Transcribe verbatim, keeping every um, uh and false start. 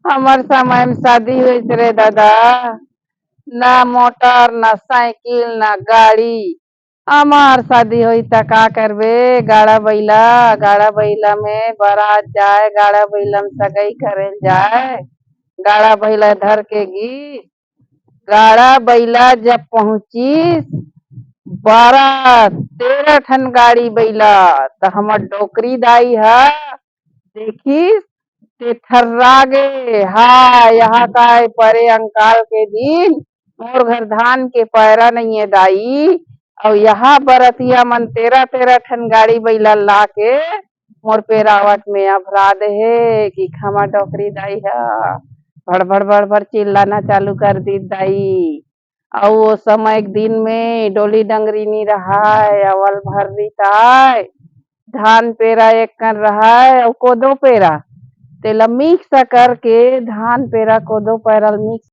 हमर समय में शादी होइस रे दादा, ना मोटर, ना साइकिल, ना गाड़ी। हमार शादी होई त का करबे? गाड़ा बइला, गाड़ा बइला में बारात जाए, गाड़ा बइला में सगाई करेल जाए। गाड़ा बइला धर के गी, गाड़ा बइला जब पहुंचिस बारह तेरह ठन गाड़ी बइला, त हमर डोकरी दाई ह देखिस ते थर्रा गे। हाय, यहाँ काय परे अंकाल के दिन मोर घर धान के पैरा नइये दाई, अउ यहाँ बरतिया मन तेरह तेरह ठन गाड़ी बइला ला के मोर पेरावट में अभरा दे हे कि खमा डोकरी दाई ह भड़ भड़ भड़ भड़ चिल्लाना चालू कर दी दाई। अउ ओ समय के दिन में डोली डंगरी नी रहाय, अवल भर रिताय, धान पेरा एक कन रहाय अउ कोदो पेरा, तेला मिक्स करके धान पेरा कोदो पेरा मिक्स